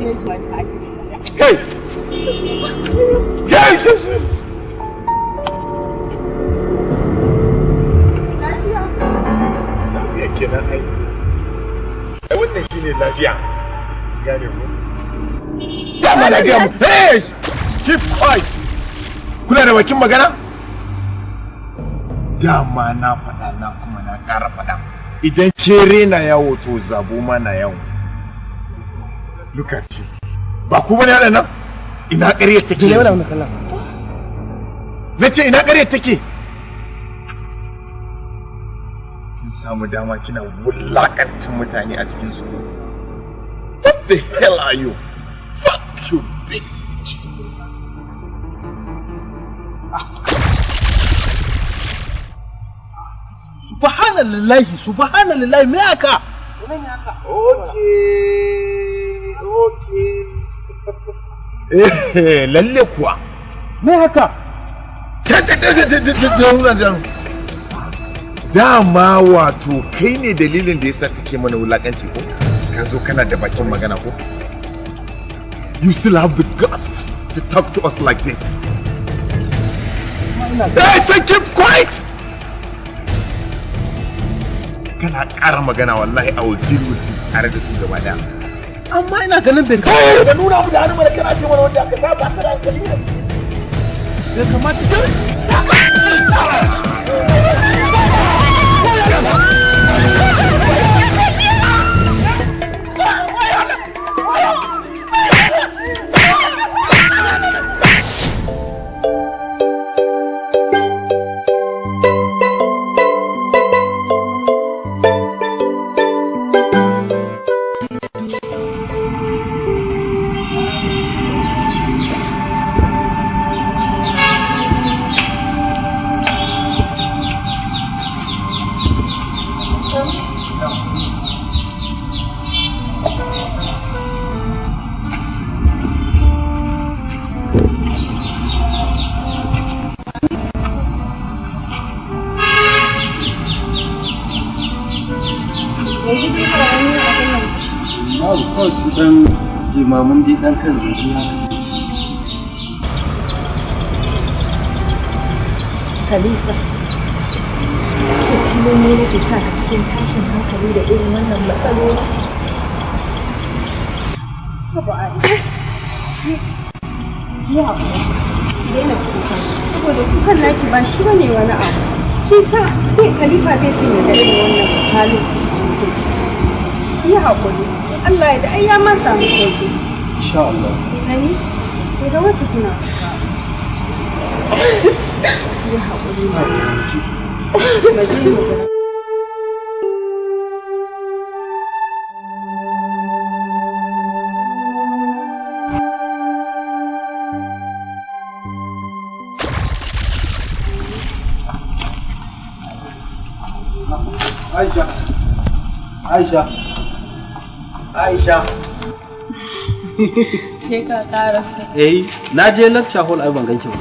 Kai! Kai! Lafiya kenan ai. Ai wannan shine lafiya. Gane ko? Dama na gaya mu. Hey! Keep quiet. Kuna da bakin magana? Dama na faɗa, na kuma na ƙara faɗa. Idan kere na yawo, to zabo ma na yawo. Look at you. Ba ku bane waɗannan? Ina ƙarya take? Na ce ina ƙarya take? Kin samu dama kina wulaƙanta mutane a cikin su. What the hell are you? Fuck you, bitch. Subhanallahi, subhanallahi, me haka? Okay. Eh, lalle kuwa. Me haka? Dama wato kai ne dalilin da yasa take mana wulakanci ko? Ka zo kana da bakin magana ko? You still have the guts to talk to us like this. Hey, say keep quiet! Kana ƙara magana, wallahi I will deal with you tare da su gaba daya. Amma ina ganin bai Kai, ka nuna mu da hannu mana, kana ce mana wanda aka saba ka da hankali ne. Bai kamata. Yanzu dai ba wani abin nan. Babu, kawai su dan jimamin dai dan kan zuci haka. Khalifa, ce kullum ne nake sa ka cikin tashin hankali da irin wannan matsaloli. Haba Aisha, yi haƙuri, ki daina kuka, saboda kukan naki ba shi bane wani abu. Kin san bai Khalifa bai son ya ga irin wannan halin da muke ciki. Ki yi haƙuri, in Allah ya da ai ya ma samu sauƙi. Insha Allah. Hani, bai ga wata kina kuka. Ki yi haƙuri ma. Mu je, mu je. Aisha, Aisha, Aisha. Ke ka karasa. Eh, na je lecture hall, ai ban ganki ba.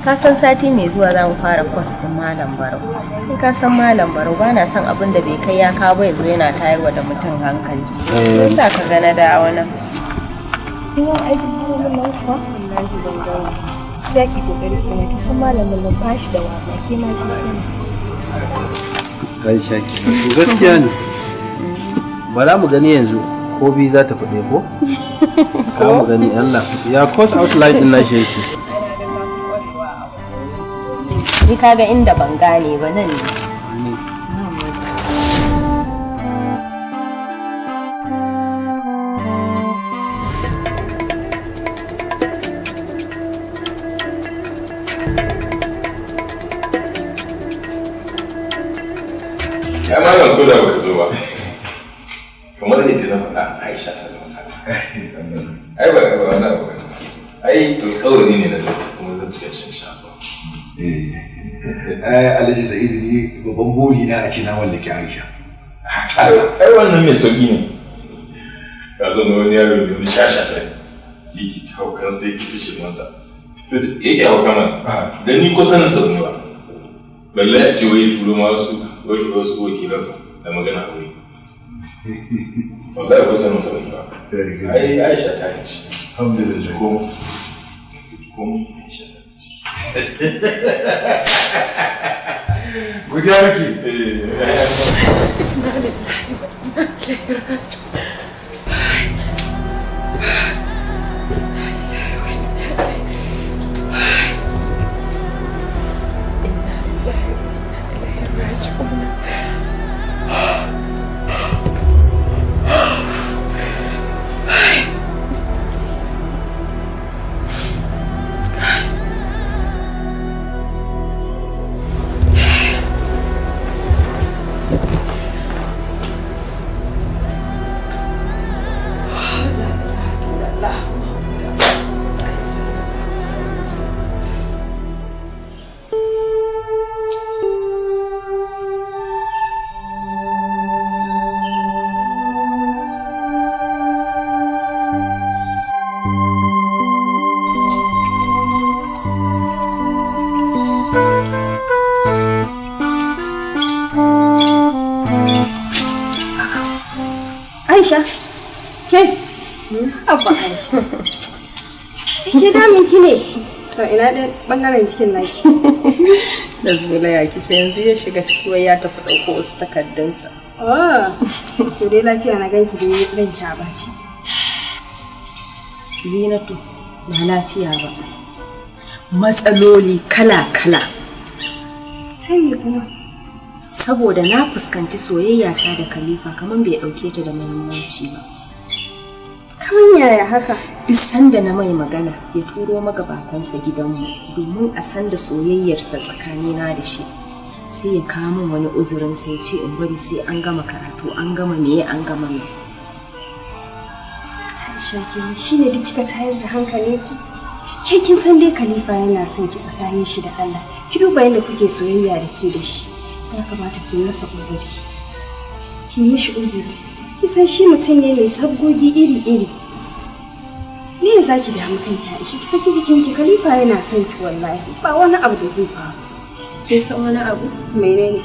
Ka san sati mai zuwa za mu fara course ɗin Malam Barau. Kai ka san Malam Barau ba na son abin da bai kai ya kawo ba ya zo yana tayarwa da mutum hankali. Me yasa ka ga na dawo nan? Kin yi aikin malamin nan kuwa? Wallahi ban gama. Sai ki kokari kuma, kin san malamin nan ba shi da wasa, ke ma kin sani. Aisha ki. To, gaskiya ne. Bara mu gani yanzu ko biyu za ta fi ɗaya ko? Ka mu gani Allah. Ya course outline din nashi yake. Ni ka ga inda ban gane ba nan ne. Ya malam, ko da baka zo ba, kamar yadda na faɗa, Aisha ta zama ta. Ai ba wani abu ba, ai alƙawari ne na dauka kuma zan cika shi insha Allah. Ai Alhaji Sa'idu, ni babban buri na a ce na mallaki Aisha. Ai wannan mai sauki ne. Ka san wani yaro ne, wani shashasha ne ki ta haukan sai ki ci shirmansa yake hauka mana, dan ni ko sanin sa ne ba, balle a ce wai turo ma wasu wakilansa da magana aure. Wallahi ko sanin sa ba. Ai Aisha ta ci. Alhamdulillah. Ko Aisha ta ci. Godiya miki. Aisha, ke? Abba Aisha. Ke damin ki ne? To ina da bangaren cikin naki. Da zolaya kike yanzu ya shiga ciki wai ya tafi ɗauko wasu takardunsa. Oh, to dai lafiya na ganki dai ranki a baci. Zinatu ba lafiya ba. Matsaloli kala-kala. Sai me kuma? Saboda na fuskanci soyayya ta da Khalifa kamar bai ɗauke ta da muhimmanci ba. Kaman yaya haka? Duk sanda na mai magana ya turo magabatansa gidanmu domin a san da soyayyarsa tsakanina da shi. Sai ya kawo min wani uzurin sai ya ce in bari sai an gama karatu an gama meye an gama me. Aisha kenan shine duk kika tayar da hankalinki. Ke kin san dai Khalifa yana son ki tsakanin shi da Allah. Ki duba yadda kuke soyayya da ke da shi. Ya kamata ki masa uzuri. Ki mishi uzuri. Ki san shi mutum ne mai sabgogi iri-iri. Me ya zaki damu kanki Aisha? Ki saki jikinki, Khalifa yana son ki wallahi. Ba wani abu da zai faru. Kin san wani abu? Menene?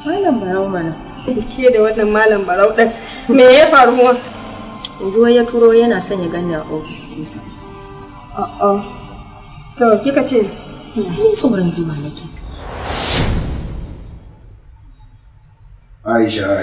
Malam Barau mana. Ke da wannan Malam Barau ɗin. Me ya faru kuma? Yanzu wai ya turo yana son ya ganni a ofis ɗinsa. A'a. To kika ce? Ni tsoron zuwa nake. Aisha.